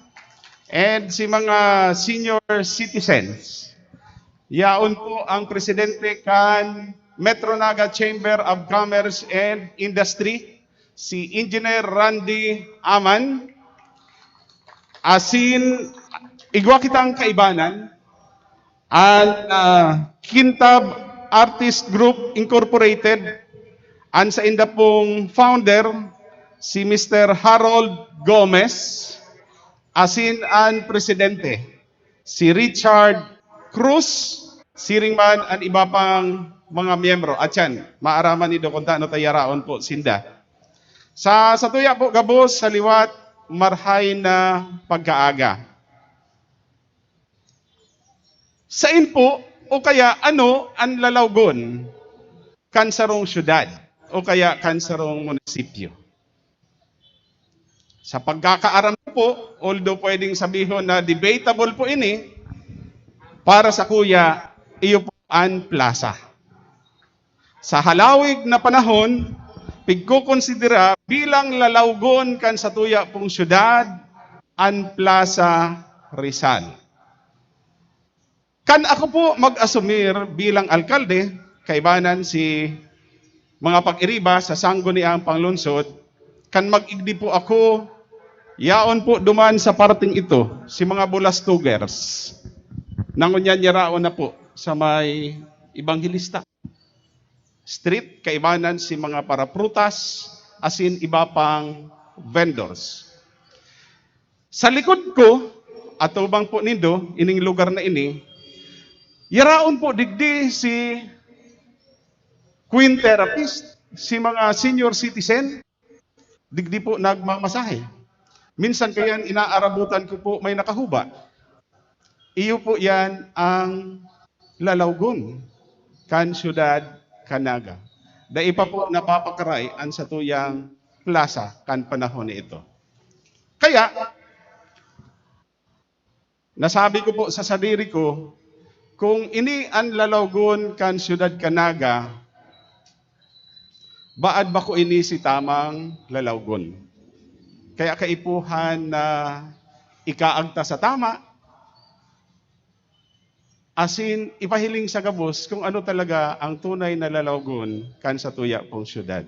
And si mga senior citizens. Yaon po ang presidente kan Metro Naga Chamber of Commerce and Industry, si Engineer Randy Aman, asin igwa kitang kaibanan, an ah, Kintab Artist Group Incorporated, an sainda pong founder, si Mister Harold Gomez, asin an presidente, si Richard Cruz, siring man an iba pang mga miyembro. At yan, maaraman nindo kung tano ta yaraon po sinda. Sa satuya po gabos, sa liwat, marahay na pagkaaga. Sain po o kaya ano an lalawgon kan sarong syudad o kaya kan sarong munisipyo? Sa pagkakaaram ko po, although pwedeng sabihon na debatable po ini, para sakuya, iyo po an plasa. Sa halawig na panahon, pigkokonsidera bilang lalawgon kan satuya pong syudad an Plaza Rizal. Kan ako po mag-asumir bilang alkalde, kaibanan si mga pag-iriba sa Sangguniang Panglungsod, kan mag-igdi po ako, yaon po duman sa parting ito, si mga bulastugers. Nangunyan yaraon na po sa may Evangelista Street, kaibanan si mga paraprutas, asin iba pang vendors. Sa likod ko, atubang po nindo, ining lugar na ini, yaraon po digdi si queen therapist, si mga senior citizen, digdi po nagmamasahe. Minsan kayan inaarabutan ko po may nakahuba. Iyo po yan ang lalawgon kan syudad kan Naga. Dai pa po napapakaray an satuyang plasa kan panahon na ito. Kaya, nasabi ko po sa sadiri ko, kung ini an lalawgon kan syudad kan Naga, Baad bako ini si tamang lalawgon. Kaya kaipuhan na ikaagta sa tama, asin ipahiling sa gabos kung ano talaga ang tunay na lalawgon kan satuya pong syudad.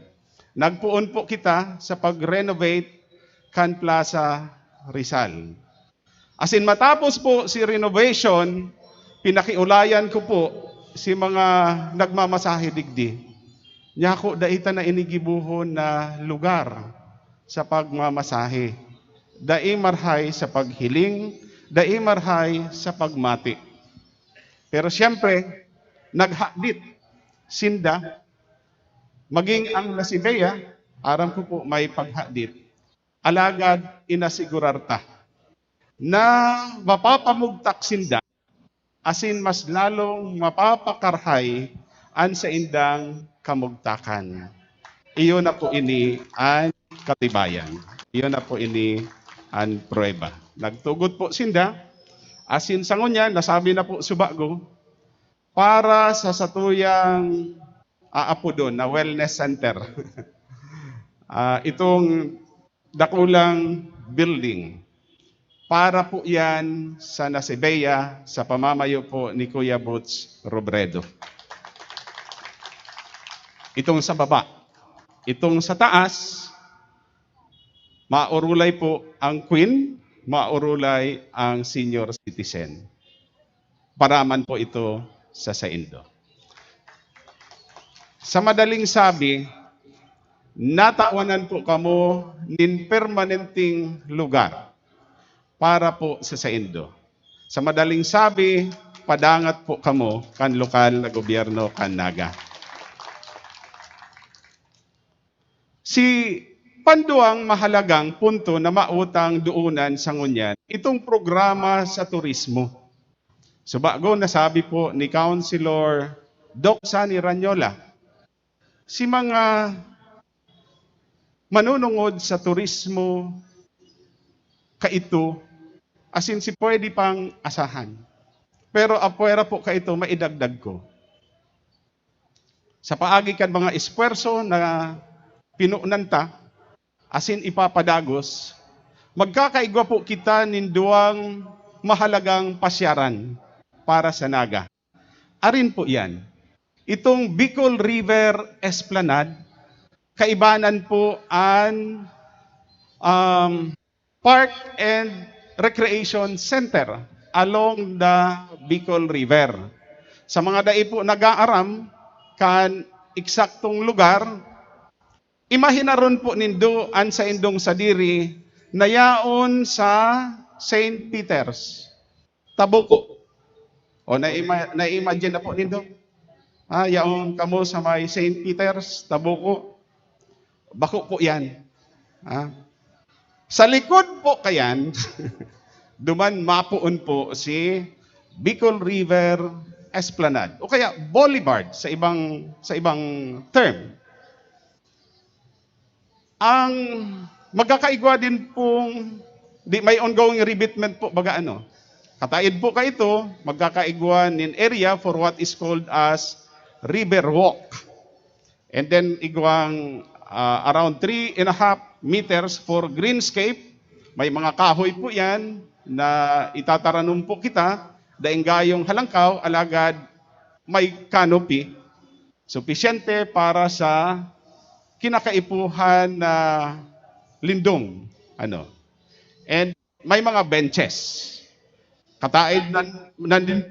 Nagpoon po kita sa pag-renovate kan Plaza Rizal. Asin matapos po si renovation, pinakiulayan ko po si mga nagmamasahe digdi. Nyako, dai ta na inigibohon na lugar sa pagmamasahe. Dai marhay sa paghiling, dai marhay sa pagmati. Pero siyempre, naghadit sinda, maging ang Nasibea, aram ko po may paghadit. Alagad inasigurar ta na mapapamugtak sinda asin mas lalong mapapakarhay an saindang kamugtakan. Iyo na po ini an katibayan. Iyo na po ini an prueba. Nagtugot po sinda, asin sa ngunyan, nasabi na po subago, para sa satuyang aapodon na wellness center. Ah, itong dakulang building. Para po yan sa Nasibea, sa pamamayo po ni Kuya Boots Robredo. Itong sa baba. Itong sa taas, maurulay po ang Queen, maurulay ang senior citizen. Paraman po ito sa saindo. Sa madaling sabi, natawanan po kamo nin permanenteng lugar para po sa saindo. Sa madaling sabi, padangat po kamo kan lokal na gobyerno kan Naga. Si panduang mahalagang punto na mautang doonan sa ngunyan, itong programa sa turismo. Subago, nasabi po ni Councilor Doc Sonny Ranyola, si mga manunungod sa turismo kaito, asin si pwede pang asahan. Pero apwera po kaito, maidagdag ko. Sa paagi kan mga espuwerso na pinunan ta, asin ipapadagos, magkakaigwa po kita nin duwang mahalagang pasyaran para sa Naga. Arin po iyan. Itong Bicol River Esplanade, kaibanan po an, um, Park and Recreation Center along the Bicol River. Sa mga dai po nag-aaram kan eksaktong lugar, imahinaron po nindo an saindong sadiri na yaon sa Saint Peter's, Tabuco. O, naima-, na-imagine na po nindo? Ah, yaon kamo sa may Saint Peter's, Tabuco. Bako po yan. Ah. Sa likod po kayan, duman mapoon po si Bicol River Esplanade o kaya Boulevard sa ibang, sa ibang term. Ang magkakaigwa din pong, di, may ongoing revetment po, baga ano. Kataid po kaito, magkakaigwa nin area for what is called as River Walk. And then, igwang, ah, around three and a half meters for greenscape. May mga kahoy po yan na itataranom po kita, daing gayong halangkaw, alagad may canopy. Supisyente para sa kinakaipuhan na lindong, ano. And may mga benches. Kataid nan-, nandin,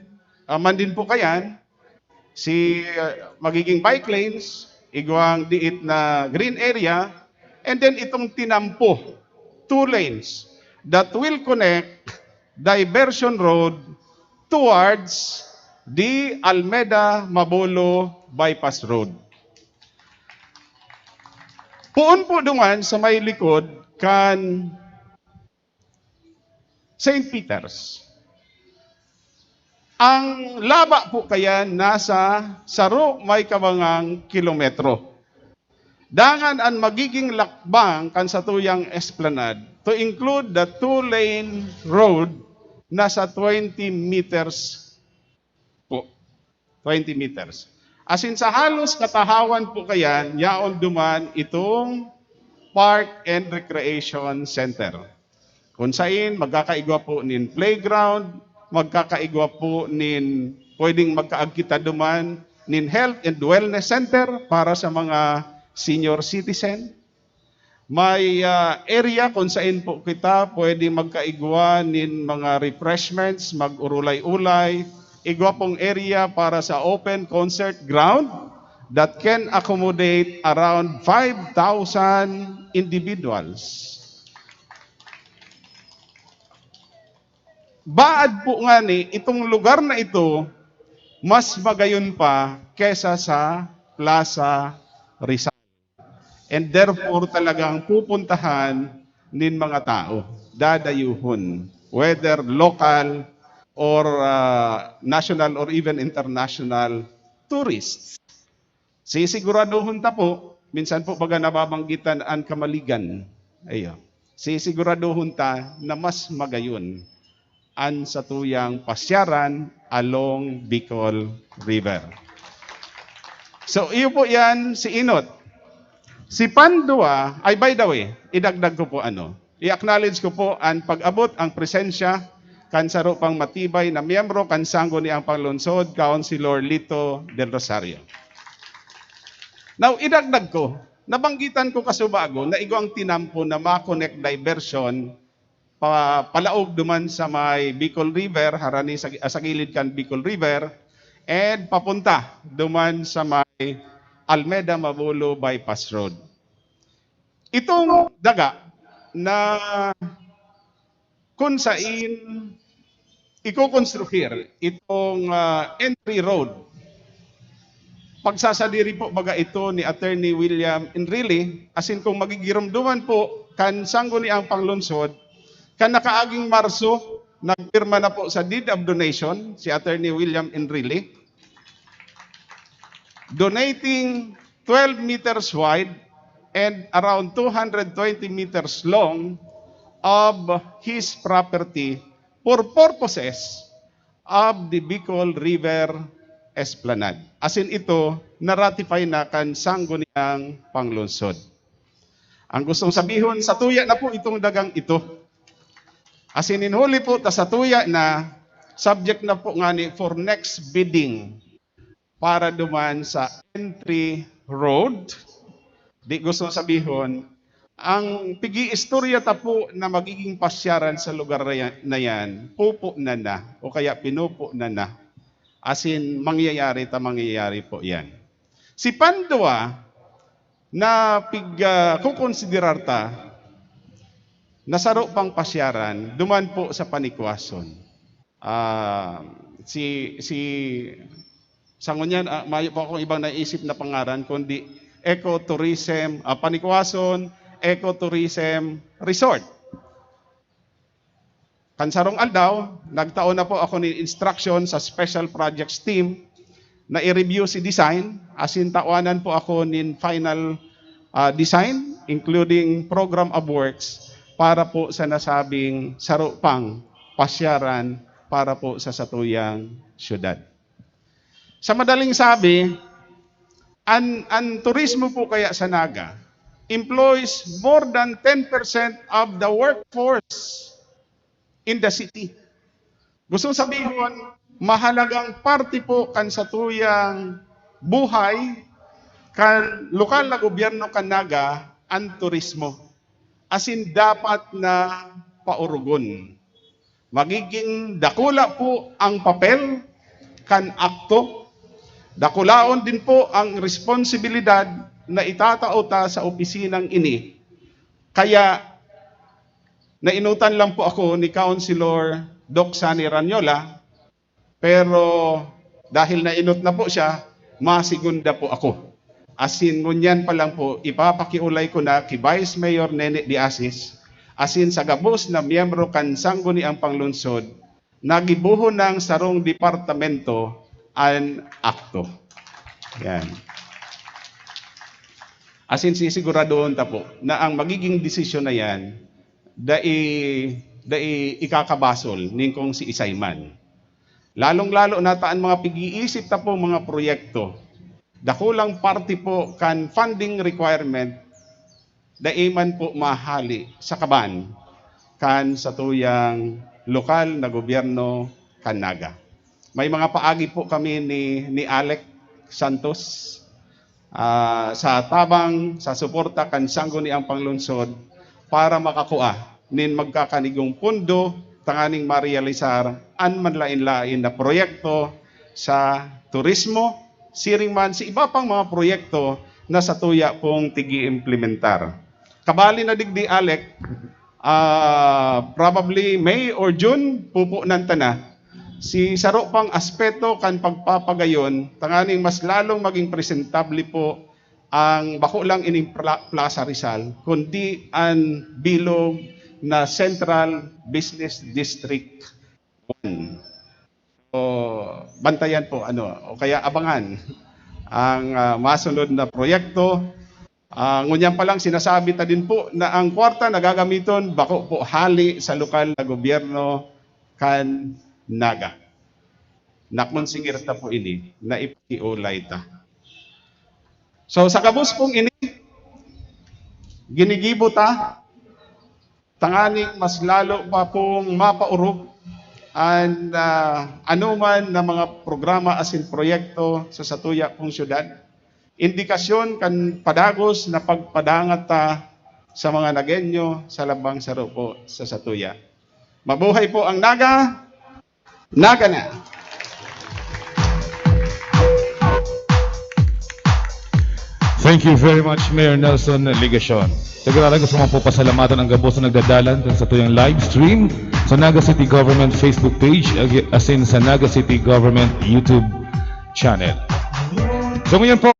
ah, man din po kayan, si, ah, magiging bike lanes, igwang diit na green area, and then itong tinampo, two lanes, that will connect Diversion Road towards the Almeda Mabolo Bypass Road. Poon po dungan sa may likod kan Saint Peter's. Ang laba po kayan nasa saro may kabangang kilometro. Dangan an magiging lakbang kan satuyang esplanade to include the two-lane road nasa twenty meters po. Twenty meters. Asin sa halos katahawan po kayan, yaon duman itong Park and Recreation Center. Kung sain, magkakaigwa po nin playground, magkakaigwa po nin pwedeng magkaagkita duman nin health and wellness center para sa mga senior citizen. May, ah, area kung sain po kita pwede magkaigwa nin mga refreshments, mag-urulay-ulay. Igwa pong area para sa open concert ground that can accommodate around five thousand individuals. Baad po ngani, itong lugar na ito, mas magayon pa kesa sa Plaza Rizal. And therefore, talagang pupuntahan nin mga tao, dadayuhon, whether local or, ah, national or even international tourists. Sisiguraduhon ta po, minsan po baga nababanggitan an kamaligan. Ayo. Sisiguraduhon ta na mas magayon an satuyang pasyaran along Bicol River. So, iyo po yan, si Inot. Si Pandua, ay, by the way, idagdag ko po ano, i-acknowledge ko po an pag-abot, ang presensya kan saro pang matibay na miyembro kan Sangguniang Panglungsod, Councilor Lito Del Rosario. Now, idagdag ko, nabanggitan ko kasubago na igwang tinampo na ma-connect diversion pa, palaog duman sa may Bicol River, harani sa, ah, sa gilid kan Bicol River, and papunta duman sa may Almeda Mabolo Bypass Road. Itong daga na kung sain ikokonstruhir itong, ah, entry road, pagsasadiri po baga ito ni Attorney William Enrile, asin kung magigiromdoman po kan Sangguniang Panglungsod, kan nakaaging Marso, nagpirma na po sa deed of donation si Attorney William Enrile, donating twelve meters wide and around two hundred twenty meters long of his property for purposes of the Bicol River Esplanade. Asin ito, na-ratify na kan Sangguniang Panglungsod. Ang gustong sabihon, satuya na po itong dagang ito. Asin nin huli po ta satuya na, subject na po ngani for next bidding para duman sa entry road. Di gusto sabihon, ang pig-iistorya ta po na magiging pasyaran sa lugar na yan, na yan, pupo na na o kaya pinupo na na. Asin mangyayari ta, mangyayari po yan. Si Pandua, na pig, ah, kukonsiderar ta na saro pang pasyaran, duman po sa Panikwason. Ah, si, si, sa ngunyan, ah, mayo po akong ibang naisip na pangaran, kundi ecotourism, ah, Panikwason Ecotourism Resort. Kan sarong aldaw, nagtao na po ako nin instruction sa Special Projects Team na i-review si design, asin tawanan po ako nin final, ah, design, including program of works, para po sa nasabing saro pang pasyaran para po sa satuyang syudad. Sa madaling sabi, an, an turismo po kaya sa Naga employs more than ten percent of the workforce in the city. Gusto sabihon, mahalagang parte po kan satuyang buhay kan lokal na gobyerno kan Naga an turismo. Asin dapat na paurugon. Magiging dakula po ang papel kan akto. Dakulaon din po ang responsibilidad na itatao ta sa opisinang ini. Kaya, nainutan lang po ako ni Councilor Doc Sonny Ranyola, pero dahil nainot na po siya, masigunda po ako. Asin ngunyan pa lang po, ipapakiulay ko na ki Vice Mayor Nene de Asis, asin sa gabos na miyembro kan Sangguniang Panglungsod, na gibohon nang sarong departamento an akto. Yan. Asin sisiguradohon ta po na ang magiging desisyon na yan, dai, dai ikakabasol nin kung siisay man. Lalong-lalo na ta an mga pig-iisip ta pong mga proyekto, dakulang parte po kan funding requirement dai man po mahali sa kaban kan satuyang lokal na gobyerno kan Naga. May mga paagi po kami ni, ni Alec Santos, ah, sa tabang, sa suporta kan Sangguniang Panglungsod para makakua nin magkakanigong pondo tanganing marealisar an manlain-lain na proyekto sa turismo, siring man sa iba pang mga proyekto na satuya pong tigi-implementar. Kabali na digdi, Alec, ah, probably May or June, pupunan ta na si saro pang aspeto kan pagpapagayon tanganing mas lalong maging presentable po ang bako lang ining Pla-, Plaza Rizal, kundi an bilog na Central Business District one. So, bantayan po, ano, o kaya abangan ang, ah, masunod na proyekto. Ah, ngunyan pa lang, sinasabi ta din po na ang kwarta na gagamiton bako po hali sa lokal na gobyerno kan Naga. Nakonsingir ta po ini, na ipakiolay ta. So, sa gabos pong ini, ginigibo ta tanganing mas lalo pa pong mapaorog an, ah, anoman na mga programa asin proyekto sa satuya pong syudad. Indikasyon kan padagos na pagpadangat ta sa mga Nagueño sa labang saro po sa satuya. Mabuhay po ang Naga! Naga na! Thank you very much, Mayor Nelson Legacion. Tagalala, gusto ko po pasalamatan ang gabos na nagdadalan kan satuyang live stream sa Naga City Government Facebook page, ag-, asin sa Naga City Government YouTube channel. So ngayon po,